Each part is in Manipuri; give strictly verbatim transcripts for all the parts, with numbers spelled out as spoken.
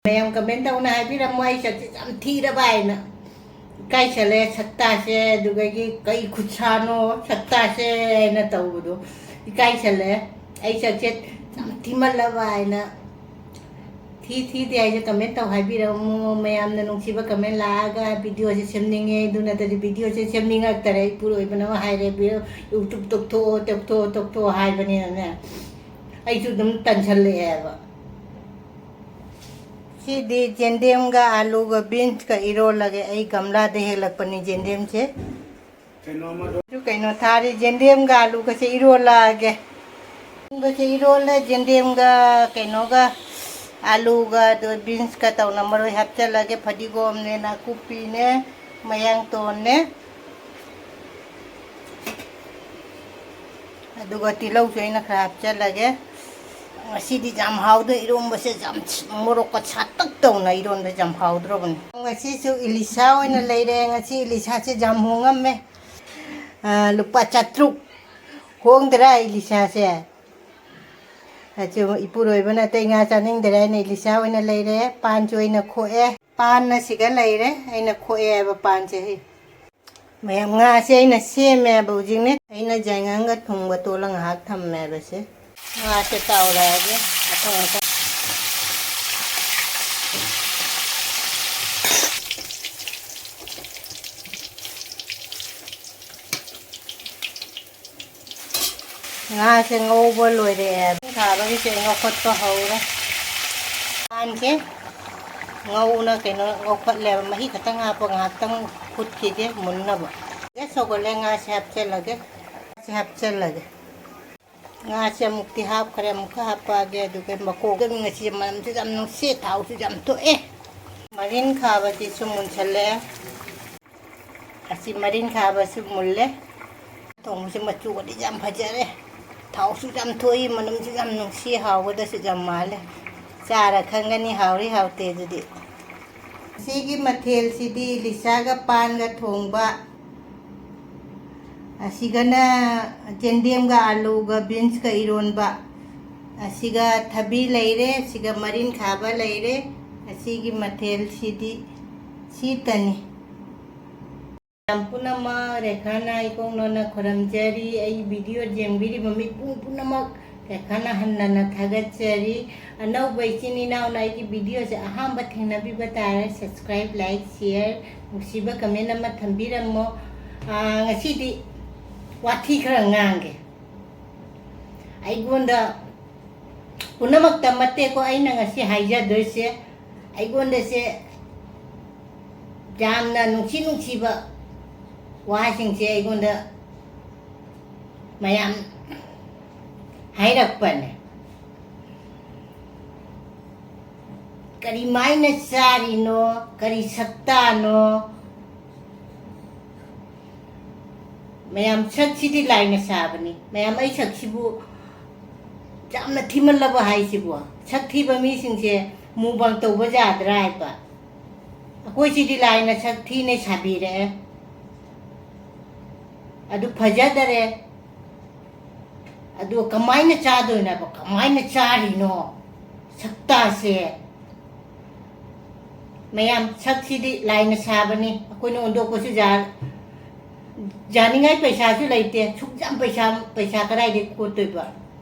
ꯃꯌꯥꯝ ꯀꯃꯦꯟ ꯇꯧꯅ ꯍꯥꯏꯕꯤꯔꯝꯃꯣ, ꯑꯩ ꯁꯛꯁꯦ ꯌꯥꯝ ꯊꯤꯔꯕ ꯍꯥꯏꯅ꯫ ꯏꯀꯥꯏꯁꯜꯂꯦ ꯁꯛꯇꯥꯁꯦ, ꯑꯗꯨꯗꯒꯤ ꯀꯩ ꯈꯨꯠꯁꯥꯅꯣ ꯁꯛꯇꯥꯁꯦ ꯍꯥꯏꯅ ꯇꯧꯕꯗꯣ ꯏꯀꯥꯏꯁꯜꯂꯦ꯫ ꯑꯩ ꯁꯛꯁꯦ ꯌꯥꯝ ꯊꯤꯃꯜꯂꯕ ꯍꯥꯏꯅ꯫ ꯊꯤ ꯊꯤꯗꯦ ꯍꯥꯏꯁꯦ ꯀꯃꯦꯟ ꯇꯧ ꯍꯥꯏꯕꯤꯔꯝꯃꯣ꯫ ꯃꯌꯥꯝꯅ ꯅꯨꯡꯁꯤꯕ ꯀꯃꯦꯟ ꯂꯥꯛꯑꯒ ꯚꯤꯗꯤꯑꯣꯁꯦ ꯁꯦꯝꯅꯤꯡꯉꯦ, ꯑꯗꯨ ꯅꯠꯇ꯭ꯔꯗꯤ ꯚꯤꯗꯤꯑꯣꯁꯦ ꯁꯦꯝꯅꯤꯡꯉꯛꯇꯔꯦ꯫ ꯏꯄꯨꯔꯣꯏꯕꯅ ꯑꯃ ꯍꯥꯏꯔꯦ, "ꯚꯤꯗꯤꯑꯣ YouTube ꯇꯣꯛꯊꯣꯛꯑꯣ, ꯇꯣꯛꯊꯣꯛꯑꯣ, ꯇꯣꯛꯊꯣꯛꯑꯣ" ꯍꯥꯏꯕꯅꯤꯅꯅꯦ, ꯑꯩꯁꯨ ꯑꯗꯨꯝ ꯇꯟꯁꯜꯂꯛꯑꯦꯕ꯫ ꯁꯤꯗꯤ ꯖꯦꯟꯗꯦꯝꯒ ꯑꯥꯂꯨꯒ ꯕꯤꯟꯁꯀ ꯏꯔꯣꯜꯂꯒꯦ꯫ ꯑꯩ ꯒꯝꯂꯥꯗ ꯍꯦꯛꯂꯛꯄꯅꯤ ꯖꯦꯟꯗꯦꯝꯁꯦ꯫ ꯀꯩꯅꯣ ꯑꯃꯗꯣ꯫ ꯑꯗꯨ ꯀꯩꯅꯣ ꯊꯥꯔꯤ, ꯖꯦꯟꯗꯦꯝꯒ ꯑꯥꯂꯨꯒꯁꯦ ꯏꯔꯣꯜꯂꯛꯑꯒꯦ꯫ ꯏꯔꯣꯜꯂꯦ ꯖꯦꯟꯗꯦꯝꯒ ꯀꯩꯅꯣꯒ ꯑꯥꯂꯨꯒ ꯑꯗꯨ ꯕꯤꯟꯁꯀ ꯇꯧꯅ ꯃꯔꯣꯏ ꯍꯥꯞꯆꯜꯂꯒꯦ꯫ ꯐꯗꯤꯒꯣꯝꯅꯦ, ꯅꯥꯀꯨꯞꯄꯤꯅꯦ, ꯃꯌꯥꯡꯇꯣꯟꯅꯦ꯫ ꯑꯗꯨꯒ ꯇꯤꯜꯍꯧꯁꯨ ꯑꯩꯅ ꯈꯔ ꯍꯥꯞꯆꯜꯂꯒꯦ꯫ ꯉꯁꯤꯗꯤ ꯌꯥꯝ ꯍꯥꯎꯗꯣꯏ ꯏꯔꯣꯝꯕꯁꯦ, ꯌꯥꯝ ꯃꯣꯔꯣꯛꯀ ꯁꯥꯇꯛ ꯇꯧꯅ ꯏꯔꯣꯟꯕꯁꯦ ꯌꯥꯝ ꯍꯥꯎꯗ꯭ꯔꯣꯕꯅꯤ꯫ ꯉꯁꯤꯁꯨ ꯏꯂꯤꯁꯥ ꯑꯣꯏꯅ ꯂꯩꯔꯦ꯫ ꯉꯁꯤ ꯏꯂꯤꯁꯥꯁꯦ ꯌꯥꯝ ꯍꯣꯡꯉꯝꯃꯦ꯫ ꯑ, ꯂꯨꯄꯥ ꯆꯥꯇ꯭ꯔꯨꯛ꯫ ꯍꯣꯡꯗ꯭ꯔꯥ ꯏꯂꯤꯁꯥꯁꯦ? ꯑꯗꯨ ꯏꯄꯨꯔꯣꯏꯕꯅ ꯑꯇꯩ ꯉꯥ ꯆꯥꯅꯤꯡꯗ꯭ꯔꯦ ꯍꯥꯏꯅ ꯏꯂꯤꯁꯥ ꯑꯣꯏꯅ ꯂꯩꯔꯦ꯫ ꯄꯥꯟꯁꯨ ꯑꯩꯅ ꯈꯣꯛꯑꯦ꯫ ꯄꯥꯟꯅ ꯁꯤꯒ ꯂꯩꯔꯦ, ꯑꯩꯅ ꯈꯣꯛꯑꯦ ꯍꯥꯏꯕ ꯄꯥꯟꯁꯦ꯫ ꯃꯌꯥꯝ ꯉꯥꯁꯦ ꯑꯩꯅ ꯁꯦꯝꯃꯦꯕ ꯍꯧꯖꯤꯛꯅꯦ꯫ ꯑꯩꯅ ꯌꯥꯏꯉꯪꯒ ꯊꯨꯝꯒ ꯇꯣꯠꯂ ꯉꯥꯏꯍꯥꯛ ꯊꯝꯃꯦꯕ ꯁꯦ꯫ ꯉꯥꯁꯦ ꯇꯥꯎꯔꯛꯑꯒꯦ ꯃꯊꯪ ꯃꯊꯪ꯫ ꯉꯥꯁꯦ ꯉꯧꯕ ꯂꯣꯏꯔꯛꯑꯦ꯫ ꯊꯥꯕꯒꯤꯁꯦ ꯉꯧꯈꯠꯄ ꯍꯧꯔꯦ꯫ ꯄꯥꯟꯁꯦ ꯉꯧꯅ ꯀꯩꯅꯣ ꯉꯧꯈꯠꯂꯦꯕ꯫ ꯃꯍꯤ ꯈꯛꯇꯪ ꯍꯥꯞꯄ ꯉꯥꯏꯍꯥꯛꯇꯪ ꯐꯨꯠꯈꯤꯒꯦ ꯃꯨꯟꯅꯕ꯫ ꯒ꯭ꯌꯥꯁ ꯁꯧꯒꯠꯂꯦ꯫ ꯉꯥꯁꯦ ꯍꯥꯞꯆꯜꯂꯒꯦ꯫ ꯉꯥꯁꯦ ꯍꯥꯞꯆꯜꯂꯒꯦ꯫ ꯉꯥꯁꯦ ꯑꯃꯨꯛꯇꯤ ꯍꯥꯞꯈ꯭ꯔꯦ꯫ ꯑꯃꯨꯛꯀ ꯍꯥꯞꯄꯛꯑꯒꯦ꯫ ꯑꯗꯨꯒ ꯃꯀꯣꯛꯇ ꯉꯁꯤ ꯃꯅꯝꯁꯨ ꯌꯥꯝ ꯅꯨꯡꯁꯤ꯫ ꯊꯥꯎꯁꯨ ꯌꯥꯝ ꯊꯣꯛꯑꯦ꯫ ꯃꯔꯤꯟ ꯈꯥꯕꯁꯤꯁꯨ ꯃꯨꯟꯁꯜꯂꯛꯑꯦ꯫ ꯑꯁꯤ ꯃꯔꯤꯟ ꯈꯥꯕꯁꯨ ꯃꯨꯜꯂꯦ꯫ ꯊꯣꯡꯕꯁꯦ ꯃꯆꯨꯒꯗꯤ ꯌꯥꯝ ꯐꯖꯔꯦ꯫ ꯊꯥꯎꯁꯨ ꯌꯥꯝ ꯊꯣꯛꯏ, ꯃꯅꯝꯁꯨ ꯌꯥꯝ ꯅꯨꯡꯁꯤ, ꯍꯥꯎꯒꯗꯁꯨ ꯌꯥꯝ ꯃꯥꯜꯂꯦ꯫ ꯆꯥꯔ ꯈꯪꯒꯅꯤ ꯍꯥꯎꯔꯤ ꯍꯥꯎꯇꯦ ꯑꯗꯨꯗꯤ꯫ ꯁꯤꯒꯤ ꯃꯊꯦꯜꯁꯤꯗꯤ ꯂꯤꯁꯥꯒ ꯄꯥꯟꯒ ꯊꯣꯡꯕ, ꯑꯁꯤꯒꯅ ꯖꯦꯟꯗꯦꯝꯒ ꯑꯥꯂꯨꯒ ꯕꯤꯟꯁꯀ ꯏꯔꯣꯟꯕ, ꯑꯁꯤꯒ ꯊꯕꯤ ꯂꯩꯔꯦ, ꯑꯁꯤꯒ ꯃꯔꯤꯟ ꯈꯥꯕ ꯂꯩꯔꯦ, ꯉꯁꯤꯒꯤ ꯃꯊꯦꯜꯁꯤꯗꯤ ꯁꯤꯇꯅꯤ꯫ ꯃꯌꯥꯝ ꯄꯨꯝꯅꯃꯛ ꯔꯦꯈꯥ ꯅꯥꯏꯀꯣꯡꯅꯣꯅ ꯈꯨꯔꯨꯝꯖꯔꯤ꯫ ꯑꯩ ꯚꯤꯗꯤꯑꯣ ꯌꯦꯡꯕꯤꯔꯤꯕ ꯃꯤꯄꯨꯝ ꯄꯨꯝꯅꯃꯛ ꯔꯦꯈꯥꯅ ꯍꯟꯅꯅ ꯊꯥꯒꯠꯆꯔꯤ꯫ ꯑꯅꯧꯕ ꯏꯆꯤꯟ ꯏꯅꯥꯎꯅ ꯑꯩꯒꯤ ꯚꯤꯗꯤꯑꯣꯁꯦ ꯑꯍꯥꯟꯕ ꯊꯦꯡꯅꯕꯤꯕ ꯇꯥꯔꯦ, subscribe, like, share, ꯅꯨꯡꯁꯤꯕ comment ꯑꯃ ꯊꯝꯕꯤꯔꯝꯃꯣ꯫ ꯑꯥ, ꯉꯁꯤꯗꯤ ꯋꯥꯊꯤ ꯈꯔ ꯉꯥꯡꯒꯦ꯫ ꯑꯩꯉꯣꯟꯗ ꯄꯨꯝꯅꯃꯛꯇ ꯅꯠꯇꯦꯀꯣ ꯑꯩꯅ ꯉꯁꯤ ꯍꯥꯏꯖꯗꯣꯏꯁꯦ, ꯑꯩꯉꯣꯟꯗꯁꯦ ꯌꯥꯝꯅ ꯅꯨꯡꯁꯤ ꯅꯨꯡꯁꯤꯕ ꯋꯥꯁꯤꯡꯁꯦ ꯑꯩꯉꯣꯟꯗ ꯃꯌꯥꯝ ꯍꯥꯏꯔꯛꯄꯅꯦ꯫ ꯀꯔꯤ ꯃꯥꯏꯅ ꯆꯥꯔꯤꯅꯣ, ꯀꯔꯤ ꯁꯛꯇꯥꯅꯣ? ꯃꯌꯥꯝ, ꯁꯛꯁꯤꯗꯤ ꯂꯥꯏꯅ ꯁꯥꯕꯅꯤ꯫ ꯃꯌꯥꯝ, ꯑꯩ ꯁꯛꯁꯤꯕꯨ ꯌꯥꯝꯅ ꯊꯤꯃꯜꯂꯕ ꯍꯥꯏꯁꯤꯕꯨ? ꯁꯛ ꯊꯤꯕ ꯃꯤꯁꯤꯡꯁꯦ mukbang ꯇꯧꯕ ꯌꯥꯗ꯭ꯔꯥ ꯍꯥꯏꯕ? ꯑꯩꯈꯣꯏꯁꯤꯗꯤ ꯂꯥꯏꯅ ꯁꯛ ꯊꯤꯅ ꯁꯥꯕꯤꯔꯛꯑꯦ꯫ ꯑꯗꯨ ꯐꯖꯗꯔꯦ꯫ ꯑꯗꯨ ꯀꯃꯥꯏꯅ ꯆꯥꯗꯣꯏꯅꯣꯕ? ꯀꯃꯥꯏꯅ ꯆꯥꯔꯤꯅꯣ? ꯁꯛꯇꯥꯁꯦ꯫ ꯃꯌꯥꯝ, ꯁꯛꯁꯤꯗꯤ ꯂꯥꯏꯅ ꯁꯥꯕꯅꯤ꯫ ꯑꯩꯈꯣꯏꯅ ꯑꯣꯟꯊꯣꯛꯄꯁꯨ ꯌꯥ-, ꯌꯥꯅꯤꯡꯉꯥꯏ ꯄꯩꯁꯥꯁꯨ ꯂꯩꯇꯦ꯫ ꯁꯨꯛ ꯌꯥꯝ ꯄꯩꯁꯥ, ꯄꯩꯁꯥ ꯀꯗꯥꯏꯗꯒꯤ ꯀꯣꯠꯇꯣꯏꯕ?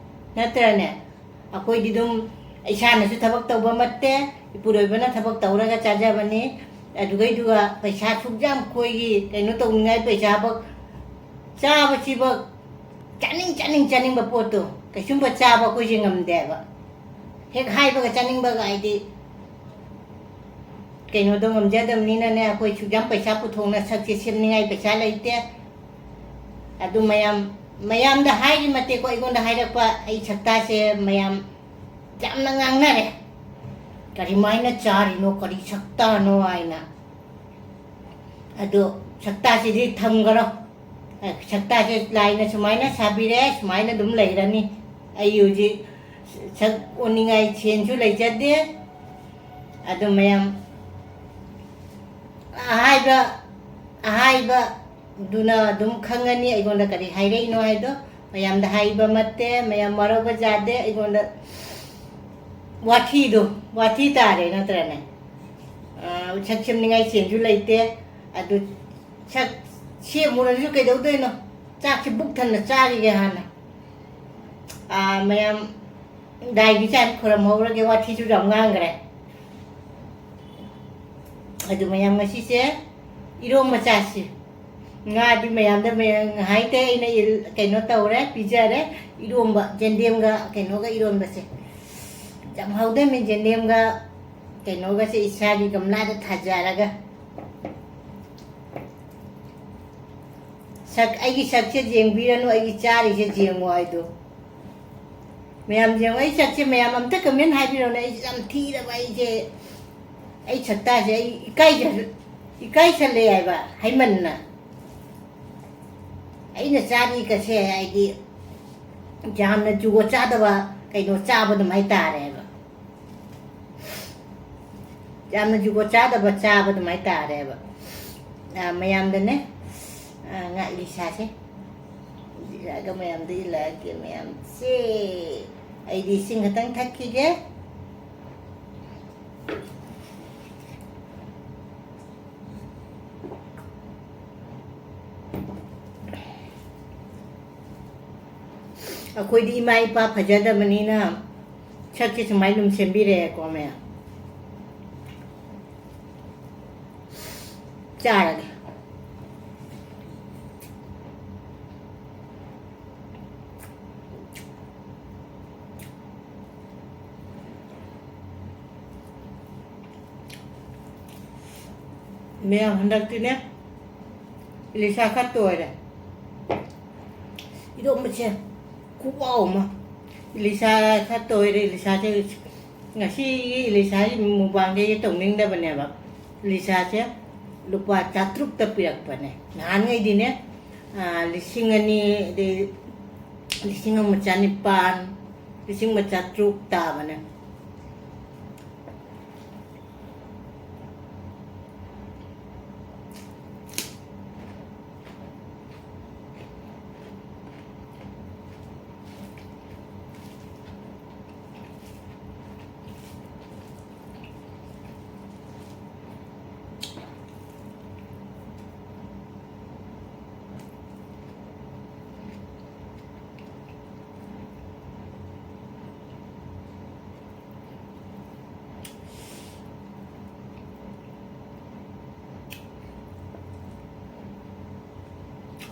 ꯅꯠꯇ꯭ꯔꯅꯦ? ꯑꯩꯈꯣꯏꯗꯤ ꯑꯗꯨꯝ ꯏꯁꯥꯅꯁꯨ ꯊꯕꯛ ꯇꯧꯕ ꯅꯠꯇꯦ, ꯏꯄꯨꯔꯣꯏꯕꯅ ꯊꯕꯛ ꯇꯧꯔꯒ ꯆꯥꯖꯕꯅꯤ꯫ ꯑꯗꯨꯒꯩꯗꯨꯒ ꯄꯩꯁꯥ ꯁꯨꯛ ꯌꯥꯝ ꯑꯩꯈꯣꯏꯒꯤ ꯀꯩꯅꯣ ꯇꯧꯅꯤꯡꯉꯥꯏ ꯄꯩꯁꯥꯕꯛ, ꯆꯥꯕꯁꯤꯕꯛ ꯆꯥꯅꯤꯡ, ꯆꯥꯅꯤꯡ, ꯆꯥꯅꯤꯡꯕ ꯄꯣꯠꯇꯣ ꯀꯩꯁꯨꯝꯕ ꯆꯥꯕ ꯑꯩꯈꯣꯏꯁꯦ ꯉꯝꯗꯦꯕ꯫ ꯍꯦꯛ ꯍꯥꯏꯕꯒ ꯆꯥꯅꯤꯡꯕꯒ ꯍꯥꯏꯗꯤ ꯀꯩꯅꯣꯗꯣ ꯉꯝꯖꯗꯕꯅꯤꯅꯅꯦ, ꯑꯩꯈꯣꯏ ꯁꯨꯛ ꯌꯥꯝ ꯄꯩꯁꯥ ꯄꯨꯊꯣꯛꯅ ꯁꯛꯁꯦ ꯁꯦꯝꯅꯤꯡꯉꯥꯏ ꯄꯩꯁꯥ ꯂꯩꯇꯦ꯫ ꯑꯗꯨ ꯃꯌꯥꯝ, ꯃꯌꯥꯝꯗ ꯍꯥꯏꯔꯤ ꯃꯇꯤꯛꯀꯣ, ꯑꯩꯉꯣꯟꯗ ꯍꯥꯏꯔꯛꯄ ꯑꯩ ꯁꯛꯇꯥꯁꯦ ꯃꯌꯥꯝ ꯌꯥꯝꯅ ꯉꯥꯡꯅꯔꯦ꯫ "ꯀꯔꯤꯃꯥꯏꯅ ꯆꯥꯔꯤꯅꯣ, ꯀꯔꯤ ꯁꯛꯇꯥꯅꯣ?" ꯍꯥꯏꯅ꯫ ꯑꯗꯣ ꯁꯛꯇꯥꯁꯤꯗꯤ ꯊꯝꯈ꯭ꯔꯣ꯫ ꯁꯛꯇꯥꯁꯦ ꯂꯥꯏꯅ ꯁꯨꯃꯥꯏꯅ ꯁꯥꯕꯤꯔꯦ, ꯁꯨꯃꯥꯏꯅ ꯑꯗꯨꯝ ꯂꯩꯔꯅꯤ꯫ ꯑꯩ ꯍꯧꯖꯤꯛ ꯁꯛ ꯑꯣꯟꯅꯤꯡꯉꯥꯏ ꯁꯦꯟꯁꯨ ꯂꯩꯖꯗꯦ꯫ ꯑꯗꯨ ꯃꯌꯥꯝ ꯑꯍꯥꯏꯕ, ꯑꯍꯥꯏꯕꯗꯨꯅ ꯑꯗꯨꯝ ꯈꯪꯉꯅꯤ ꯑꯩꯉꯣꯟꯗ ꯀꯔꯤ ꯍꯥꯏꯔꯛꯏꯅꯣ ꯍꯥꯏꯗꯣ꯫ ꯃꯌꯥꯝꯗ ꯍꯥꯏꯕ ꯅꯠꯇꯦ, ꯃꯌꯥꯝ ꯋꯥꯔꯧꯕ ꯌꯥꯗꯦ꯫ ꯑꯩꯉꯣꯟꯗ ꯋꯥꯊꯤꯗꯣ, ꯋꯥꯊꯤ ꯇꯥꯔꯦ ꯅꯠꯇ꯭ꯔꯅꯦ? ꯑꯥ, ꯁꯛ ꯁꯦꯝꯅꯤꯡꯉꯥꯏ ꯁꯦꯟꯁꯨ ꯂꯩꯇꯦ꯫ ꯑꯗꯨ ꯁꯛ ꯁꯦꯝꯃꯨꯔꯁꯨ ꯀꯩꯗꯧꯗꯣꯏꯅꯣ? ꯆꯥꯛꯁꯤ ꯄꯨꯛ ꯊꯟꯅ ꯆꯥꯈꯤꯒꯦ ꯍꯥꯟꯅ꯫ ꯑꯥ, ꯃꯌꯥꯝ ꯗꯥꯏꯒꯤ ꯆꯥꯟ ꯈꯨꯔꯝꯍꯧꯔꯒꯦ, ꯋꯥꯊꯤꯁꯨ ꯌꯥꯝ ꯉꯥꯡꯈ꯭ꯔꯦ꯫ ꯑꯗꯨ ꯃꯌꯥꯝ ꯉꯁꯤꯁꯦ ꯏꯔꯣꯝꯕ ꯆꯥꯁꯤ꯫ ꯉꯥꯗꯤ ꯃꯌꯥꯝꯗ ꯃꯌꯥꯝ ꯉꯍꯥꯏꯇ ꯑꯩꯅ ꯏꯜ-, ꯀꯩꯅꯣ ꯇꯧꯔꯦ, ꯄꯤꯖꯔꯦ꯫ ꯏꯔꯣꯝꯕ, ꯌꯦꯟꯗꯦꯝꯒ ꯀꯩꯅꯣꯒ ꯏꯔꯣꯝꯕꯁꯦ꯫ ꯌꯥꯝ ꯍꯥꯎꯗꯣꯏꯅꯦ, ꯌꯦꯟꯗꯦꯝꯒ ꯀꯩꯅꯣꯒꯁꯦ ꯏꯁꯥꯒꯤ ꯒꯝꯂꯥꯗ ꯊꯥꯖꯔꯒ꯫ ꯁꯛ, ꯑꯩꯒꯤ ꯁꯛꯁꯦ ꯌꯦꯡꯕꯤꯔꯅꯨ, ꯑꯩꯒꯤ ꯆꯥꯔꯤꯁꯦ ꯌꯦꯡꯉꯣ ꯍꯥꯏꯗꯣ꯫ ꯃꯌꯥꯝ ꯌꯦꯡꯉꯣ, ꯑꯩ ꯁꯛꯁꯦ ꯃꯌꯥꯝ ꯑꯝꯇ comment ꯍꯥꯏꯕꯤꯔꯣꯅꯦ, ꯑꯩꯁꯦ ꯌꯥꯝ ꯊꯤꯔꯕ, ꯑꯩꯁꯦ, ꯑꯩ ꯁꯛꯇꯥꯁꯦ ꯑꯩ ꯏꯀꯥꯏꯖ-, ꯏꯀꯥꯏꯁꯜꯂꯦ ꯍꯥꯏꯕ, ꯍꯥꯏꯃꯟꯅ꯫ ꯑꯩꯅ ꯆꯥꯔꯤꯒꯁꯦ ꯍꯥꯏꯗꯤ ꯌꯥꯝꯅ ꯖꯨꯒꯣꯠ ꯆꯥꯗꯕ ꯀꯩꯅꯣ ꯆꯥꯕ ꯑꯗꯨꯃꯥꯏꯅ ꯇꯥꯔꯦꯕ꯫ ꯌꯥꯝꯅ ꯖꯨꯒꯣꯠ ꯆꯥꯗꯕ ꯆꯥꯕ ꯑꯗꯨꯃꯥꯏꯅ ꯇꯥꯔꯦꯕ꯫ ꯑꯥ, ꯃꯌꯥꯝꯗꯅꯦ, ꯑꯥ, ꯉꯥ ꯏꯂꯤꯁꯥꯁꯦ, ꯏꯂꯤꯁꯥꯒ ꯃꯌꯥꯝꯗ ꯏꯜꯂꯛꯑꯒꯦ ꯃꯌꯥꯝꯁꯦ꯫ ꯑꯩꯗꯤ ꯏꯁꯤꯡ ꯈꯛꯇꯪ ꯊꯛꯈꯤꯒꯦ꯫ ꯑꯩꯈꯣꯏꯗꯤ ꯏꯃꯥ ꯏꯄꯥ ꯐꯖꯗꯕꯅꯤꯅ ꯁꯛꯁꯦ ꯁꯨꯃꯥꯏꯅ ꯑꯗꯨꯝ ꯁꯦꯝꯕꯤꯔꯛꯑꯦꯀꯣ ꯃꯌꯥꯝ꯫ ꯆꯥꯔꯒꯦ꯫ ꯃꯌꯥꯝ ꯍꯟꯗꯛꯇꯤꯅꯦ, ꯏꯂꯤꯁꯥ ꯈꯔ ꯇꯣꯏꯔꯦ꯫ ꯏꯔꯣꯝꯕꯁꯦ ꯈꯨꯍꯥꯎ ꯑꯃ꯫ ꯏꯂꯤꯁꯥ ꯈꯔ ꯇꯣꯏꯔꯦ, ꯏꯂꯤꯁꯥꯁꯦ ꯉꯁꯤꯒꯤ ꯏꯂꯤꯁꯥꯒꯤ ꯃꯨꯛꯕꯥꯡꯁꯦ ꯑꯩ ꯇꯧꯅꯤꯡꯗꯕꯅꯦꯕ꯫ ꯏꯂꯤꯁꯥꯁꯦ ꯂꯨꯄꯥ ꯆꯥꯇ꯭ꯔꯨꯛꯇ ꯄꯤꯔꯛꯄꯅꯦ꯫ ꯅꯍꯥꯟꯉꯩꯗꯤꯅꯦ, ꯑꯥ, ꯂꯤꯁꯤꯡ ꯑꯅꯤ, ꯑꯗꯩ ꯂꯤꯁꯤꯡ ꯑꯃ ꯆꯅꯤꯄꯥꯟ, ꯂꯤꯁꯤꯡ ꯑꯃ ꯆꯥꯇ꯭ꯔꯨꯛ ꯇꯥꯕꯅꯦ꯫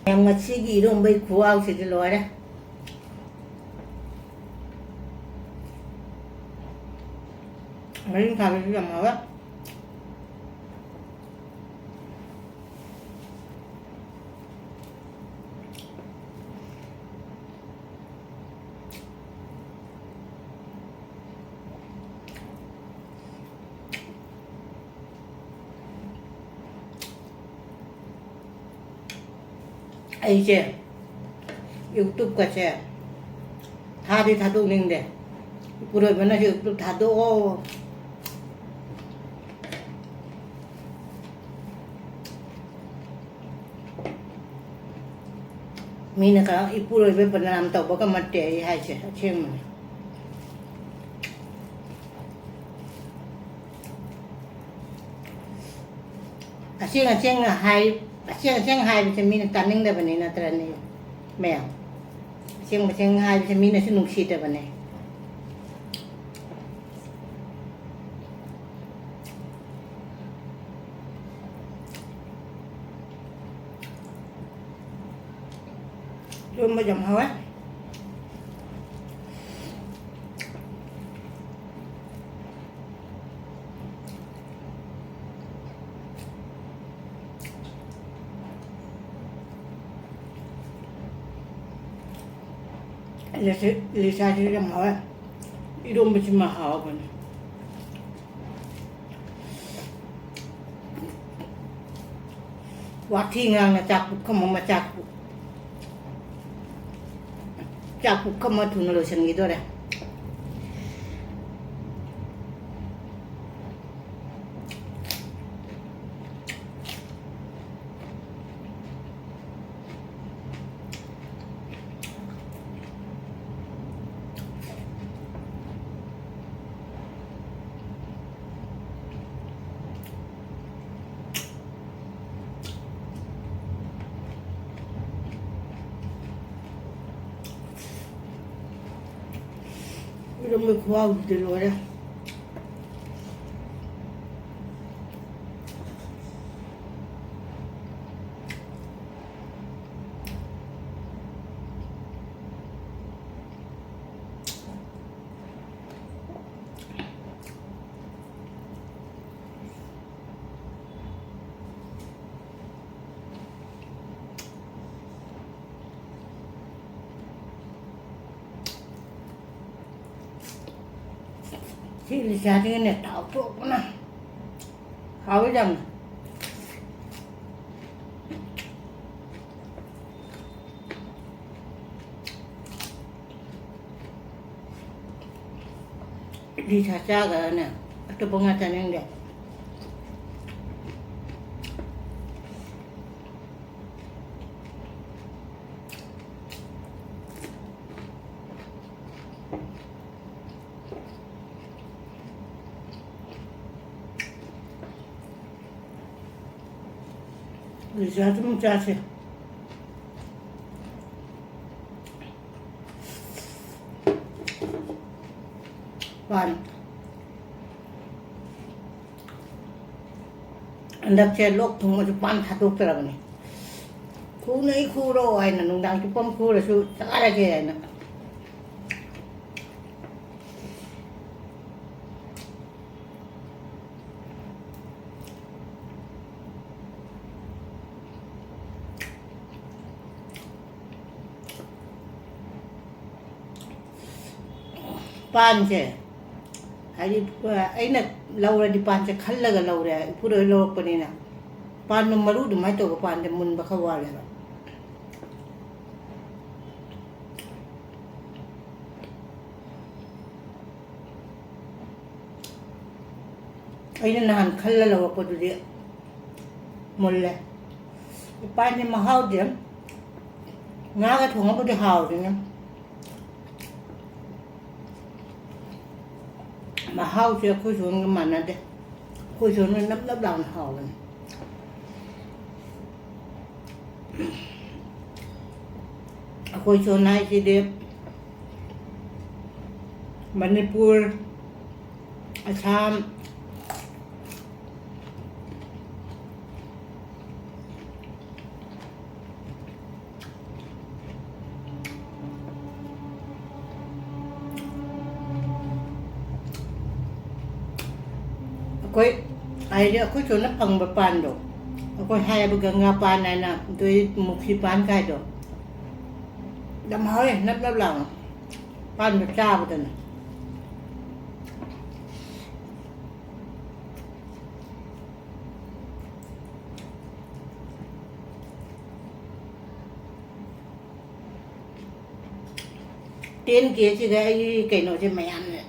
ꯃꯌꯥꯝ, ꯉꯁꯤꯒꯤ ꯏꯔꯣꯝꯕꯒꯤ ꯈꯨꯍꯥꯎꯁꯤꯗꯤ ꯂꯣꯏꯔꯦ꯫ ꯃꯔꯤꯡꯈꯥꯕꯤꯁꯨ ꯌꯥꯝ ꯍꯥꯎꯋꯦ꯫ ꯑꯩꯁꯦ YouTube-ꯀꯁꯦ ꯊꯥꯗꯤ ꯊꯥꯗꯣꯛꯅꯤꯡꯗꯦ꯫ ꯏꯄꯨꯔꯣꯏꯕꯅꯁꯨ "YouTube ꯊꯥꯗꯣꯛꯑꯣ"꯫ ꯃꯤꯅ ꯀ-, ꯏꯄꯨꯔꯣꯏꯕ ꯕꯗꯅꯥꯝ ꯇꯧꯕꯒ ꯅꯠꯇꯦ ꯑꯩ ꯍꯥꯏꯁꯦ, ꯑꯁꯦꯡꯕꯅꯦ꯫ ꯑꯁꯦꯡ ꯑꯁꯦꯡꯅ ꯍꯥꯏ-, ꯑꯁꯦꯡ ꯑꯁꯦꯡ ꯍꯥꯏꯕꯁꯦ ꯃꯤꯅ ꯇꯥꯅꯤꯡꯗꯕꯅꯤ ꯅꯠꯇ꯭ꯔꯅꯦ ꯃꯌꯥꯝ? ꯑꯁꯦꯡ ꯑꯁꯦꯡ ꯍꯥꯏꯕꯁꯦ ꯃꯤꯅꯁꯨ ꯅꯨꯡꯁꯤꯗꯕꯅꯦ꯫ ꯏꯔꯣꯝꯕ ꯌꯥꯝ ꯍꯥꯎꯋꯦ꯫ ꯂꯤꯁꯥꯁꯤ, ꯂꯤꯁꯥꯁꯤ ꯌꯥꯝ ꯍꯥꯎꯋꯦ꯫ ꯏꯔꯣꯝꯕꯁꯤꯃ ꯍꯥꯎꯕꯅꯦ꯫ ꯋꯥꯊꯤ ꯉꯥꯡꯅ ꯆꯥꯛ ꯄꯨꯈꯝ ꯑꯃ ꯆꯥꯛ ꯄꯨ-, ꯆꯥꯛ ꯄꯨꯈꯝ ꯑꯃ ꯊꯨꯅ ꯂꯣꯏꯁꯤꯟꯈꯤꯗꯣꯔꯦ꯫ ꯏꯔꯣꯝꯕ ꯈꯨꯍꯥꯎꯗꯨꯗꯤ ꯂꯣꯏꯔꯦ꯫ ꯂꯤꯆꯥꯁꯤꯒꯅꯦ ꯇꯥꯎꯊꯣꯛꯄꯅ ꯍꯥꯎꯋꯤ ꯌꯥꯝꯅ꯫ ꯂꯤꯆꯥ ꯆꯥꯈ꯭ꯔꯅꯦ ꯑꯇꯣꯞꯄ ꯉꯥ ꯆꯥꯅꯤꯡꯗꯦ꯫ ꯂꯤꯆꯥ ꯑꯗꯨꯝ ꯆꯥꯁꯦ꯫ ꯄꯥꯟ꯫ ꯍꯟꯗꯛꯁꯦ ꯂꯣꯛ ꯊꯨꯡꯕꯁꯨ ꯄꯥꯟ ꯊꯥꯗꯣꯛꯇ꯭ꯔꯕꯅꯤ꯫ ꯈꯨꯅꯩ ꯈꯨꯔꯣ ꯍꯥꯏꯅ ꯅꯨꯡꯗꯥꯡ ꯆꯨꯞꯄ ꯑꯃ ꯈꯨꯔꯁꯨ ꯆꯥꯔꯒꯦ ꯍꯥꯏꯅ꯫ ꯄꯥꯟꯁꯦ ꯍꯥꯏꯗꯤ, ꯑꯩꯅ ꯂꯧꯔꯗꯤ ꯄꯥꯟꯁꯦ ꯈꯜꯂꯒ ꯂꯧꯔꯦ, ꯏꯄꯨꯔꯣꯏ ꯂꯧꯔꯛꯄꯅꯤꯅ꯫ ꯄꯥꯟꯗꯣ ꯃꯔꯨ ꯑꯗꯨꯃꯥꯏꯅ ꯇꯧꯕ ꯄꯥꯟꯁꯦ ꯃꯨꯟꯕ ꯈꯔ ꯋꯥꯠꯂꯦꯕ꯫ ꯑꯩꯅ ꯅꯍꯥꯟ ꯈꯜꯂ ꯂꯧꯔꯛꯄꯗꯨꯗꯤ ꯃꯨꯜꯂꯦ꯫ ꯄꯥꯟꯁꯦ ꯃꯍꯥꯎꯗꯤ ꯉꯥꯒ ꯊꯣꯡꯉꯕꯨꯗꯤ ꯍꯥꯎꯗꯣꯏꯅꯦ꯫ ꯃꯍꯥꯎꯁꯦ ꯑꯩꯈꯣꯏ ꯁꯣꯝꯒ ꯃꯥꯟꯅꯗꯦ꯫ ꯑꯩꯈꯣꯏ ꯁꯣꯝꯅ ꯅꯞ ꯅꯞ ꯂꯥꯎꯅ ꯍꯥꯎꯕꯅꯤ꯫ ꯑꯩꯈꯣꯏ ꯁꯣꯝ ꯍꯥꯏꯁꯤꯗꯤ ꯃꯅꯤꯄꯨꯔ, ꯑꯁꯥꯝ, ꯑꯩꯈꯣꯏ ꯍꯥꯏꯗꯤ ꯑꯩꯈꯣꯏ ꯁꯣꯝꯅ ꯐꯪꯕ ꯄꯥꯟꯗꯣ, ꯑꯩꯈꯣꯏ ꯍꯥꯏꯌꯦꯕ ꯒꯪꯒꯥ ꯄꯥꯟ ꯍꯥꯏꯅ, ꯑꯗꯨꯏ ꯃꯨꯈꯤ ꯄꯥꯟ ꯀꯥꯏꯗꯣ, ꯌꯥꯝ ꯍꯥꯎꯋꯦ, ꯅꯞ ꯅꯞ ꯂꯥꯎꯅ ꯄꯥꯟꯗꯣ ꯆꯥꯕꯗꯅꯦ꯫ ꯇꯦꯟ ꯀꯦꯁꯤꯒ ꯑꯩꯒꯤ ꯀꯩꯅꯣꯁꯦ ꯃꯌꯥꯝꯅ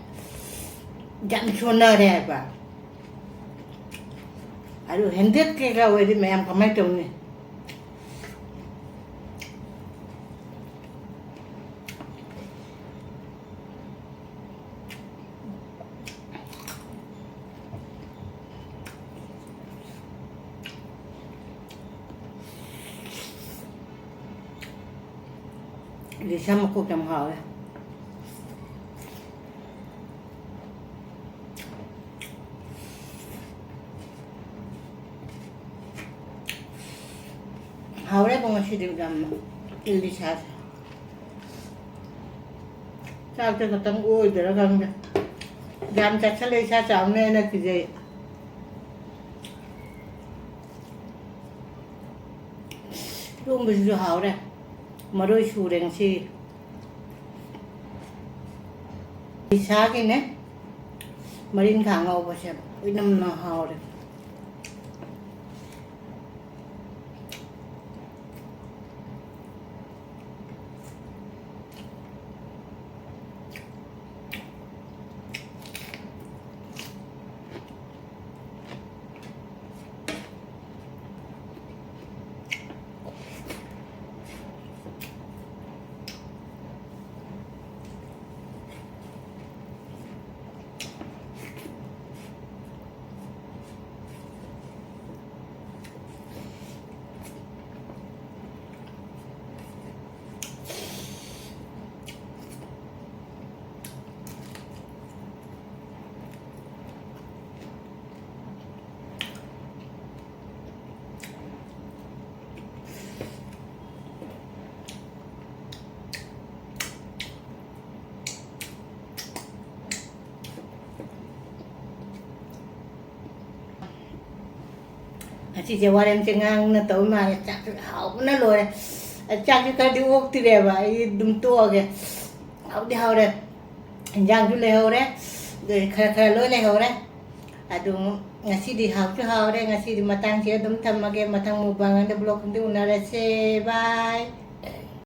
ꯌꯥꯝ ꯁꯣꯟꯅꯔꯦ ꯍꯥꯏꯕ꯫ ꯑꯗꯨ ꯍꯟꯗ꯭ꯔꯦꯗ ꯀꯦꯒ ꯑꯣꯏꯔꯗꯤ ꯃꯌꯥꯝ ꯀꯃꯥꯏꯅ ꯇꯧꯅꯤ? ꯂꯤꯁꯥ ꯃꯀꯣꯛ ꯌꯥꯝ ꯍꯥꯎꯋꯦ꯫ ꯍꯥꯎꯔꯦꯕꯣ ꯉꯁꯤꯗꯤ ꯌꯥꯝꯅ ꯂꯤꯁꯥꯁꯦ꯫ ꯆꯥꯛꯁꯦ ꯈꯛꯇꯪ ꯑꯣꯏꯗꯣꯏꯔꯥ ꯈꯪꯗꯦ꯫ ꯌꯥꯝ ꯆꯥꯁꯜꯂꯦ, ꯏꯁꯥ ꯆꯥꯎꯅꯦꯅ ꯀꯤꯖꯩ꯫ ꯏꯔꯣꯝꯕꯁꯤꯁꯨ ꯍꯥꯎꯔꯦ꯫ ꯃꯔꯣꯏ ꯁꯨꯔꯦ ꯉꯁꯤ꯫ ꯂꯤꯁꯥꯒꯤꯅꯦ ꯃꯔꯤꯟꯈꯥ ꯉꯧꯕꯁꯦ ꯏꯅꯝꯅ ꯍꯥꯎꯔꯦ꯫ ꯉꯁꯤꯁꯦ ꯋꯥꯔꯦꯝꯁꯦ ꯉꯥꯡꯅ ꯇꯧ ꯃꯥꯜꯂꯦ꯫ ꯆꯥꯛꯁꯨ ꯍꯥꯎꯕꯅ ꯂꯣꯏꯔꯦ꯫ ꯆꯥꯛꯁꯨ ꯈꯔꯗꯤ ꯑꯣꯛꯇꯤꯔꯦꯕ, ꯑꯩ ꯑꯗꯨꯝ ꯇꯣꯛꯑꯒꯦ꯫ ꯍꯥꯎꯗꯤ ꯍꯥꯎꯔꯦ, ꯏꯟꯖꯥꯡꯁꯨ ꯂꯩꯍꯧꯔꯦ, ꯑꯗꯩ ꯈꯔ ꯈꯔ ꯂꯣꯏ ꯂꯩꯍꯧꯔꯦ꯫ ꯑꯗꯨ ꯉꯁꯤꯗꯤ ꯍꯥꯎꯁꯨ ꯍꯥꯎꯔꯦ꯫ ꯉꯁꯤꯗꯤ ꯃꯇꯥꯡꯁꯤ ꯑꯗꯨꯝ ꯊꯝꯃꯒꯦ꯫ ꯃꯊꯪ ꯃꯨꯛꯕꯥꯡ ꯑꯗ ꯕ꯭ꯂꯣꯛ ꯑꯝꯗ ꯎꯅꯔꯁꯦ꯫ ꯕꯥꯏ꯫